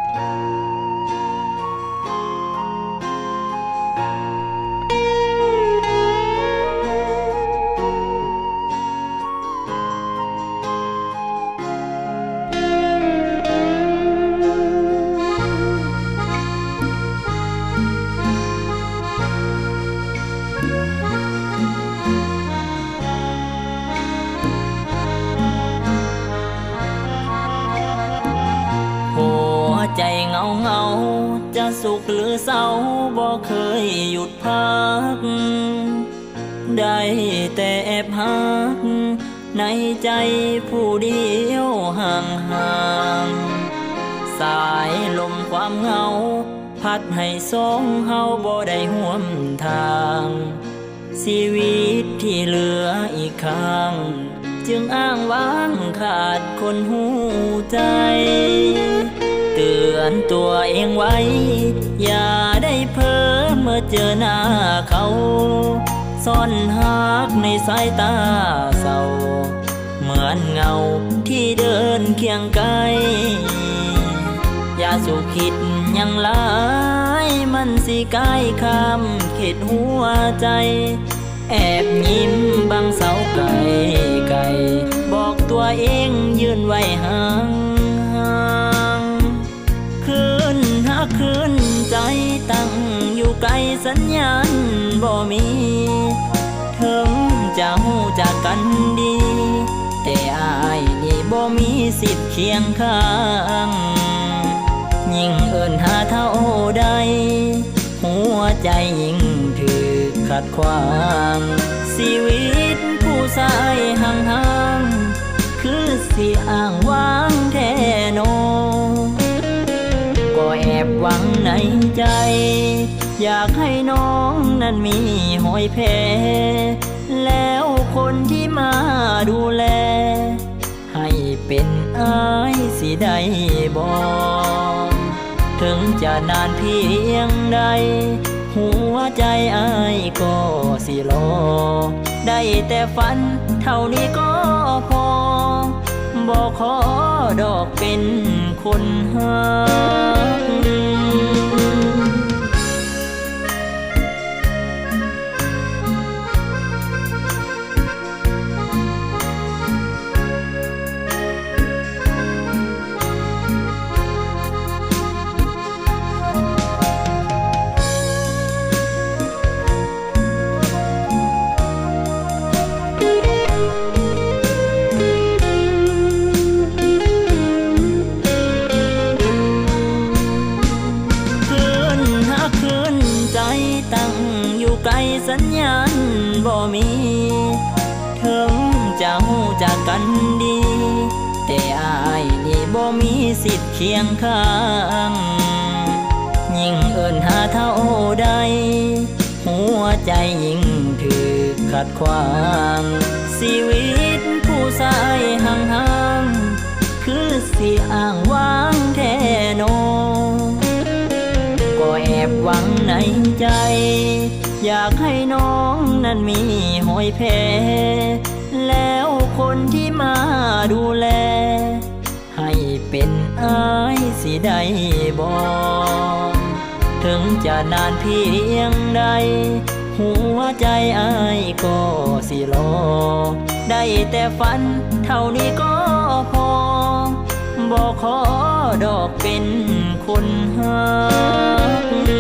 ຫົວໃຈເຫງົາໆ ຈະສຸກຫຼືເສົ້າ ບໍ່ເຄີຍຢຸດພັກ ໄດ້ແຕ່ແອບຮັກ ໃນໃຈຜູ້ດຽວຫ່າງໆ ສາຍລົມຄວາມເຫງົາ ພັດໃຫ້ສອງເຮົາບໍ່ໄດ້ຮ່ວມທາງ ຊີວິດທີ່ເຫຼືອອີກຂ້າງ ຈຶ່ງອ້າງວ້າງຂາດຄົນຮູ້ໃຈ ເຕືອນຕົວເອງໄວ້ ຢ່າໄດ້ເຜີເມື່ອເຈີໜ້າເຂົາ ຊ່ອນຮັກໃນສາຍຕາເສົ້າ ເໝືອນເງົາທີ່ເດີນຄຽງໄກ ຢ່າສູ່ຄິດຫຍັງຫຼາຍ ມັນຊິກ້າຍຂ້າມເຂດຫົວໃຈ ແອບຍິ້ມບັງເສົາໄກໆ ບອກຕົວເອງຢືນໄວ້ຫ່າງໆ ຄືນຮັກຄືນໃຈຕັ້ງຢູ່ໄກ ສັນຍານບໍ່ມີ ເຖິງຈະຮູ້ຈັກກັນດີ ແຕ່ອ້າຍນີ້ບໍ່ມີສິດຄຽງຂ້າງ ຍິ່ງເອີ້ນຫາເທົ່າໃດ ຫົວໃຈຍິ່ງຖືກຂັດຂວາງ ຊີວິດຜູ້ຊາຍຫ່າງໆ ຄືຊິອ້າງວ້າງແທ້ໜໍ ກໍແອບຫວັງໃນໃຈ ຢາກໃຫ້ນ້ອງນັ້ນມີຮອຍແຜ ແລ້ວຄົນທີ່ມາດູແລ ໃຫ້ເປັນອ້າຍຊິໄດ້ບໍ່? ເຖິງຈະນານພຽງໃດ ຫົວໃຈອ້າຍກໍຊິລໍ ໄດ້ແຕ່ຝັນເທົ່ານີ້ກໍພໍ ບໍ່ຂໍດອກເປັນຄົນຮັກ. ຄືນຮັກຄືນໃຈ ຕັ້ງຢູ່ໄກສັນຍານບໍ່ມີ ເຖິງຈະຮູ້ຈັກກັນດີ ແຕ່ອ້າຍນີ້ບໍ່ມີສິດຄຽງຂ້າງ ຍິ່ງເອີ້ນຫາເທົ່າໃດ ຫົວໃຈຍິ່ງຖືກຂັດຂວາງ ຊີວິດຜູ້ຊາຍຫ່າງໆ ຄືຊິອ້າງວ້າງແທ້ໜໍ ກໍແອບຫວັງໃນໃຈ ຢາກໃຫ້ນ້ອງນັ້ນມີຮອຍແຜ ແລ້ວຄົນທີ່ມາດູແລ ໃຫ້ເປັນອ້າຍຊິໄດ້ບໍ່? ເຖິງຈະນານພຽງໃດ ຫົວໃຈອ້າຍກໍຊິລໍ ໄດ້ແຕ່ຝັນເທົ່ານີ້ກໍພໍ ບໍ່ຂໍດອກເປັນຄົນຮັກ.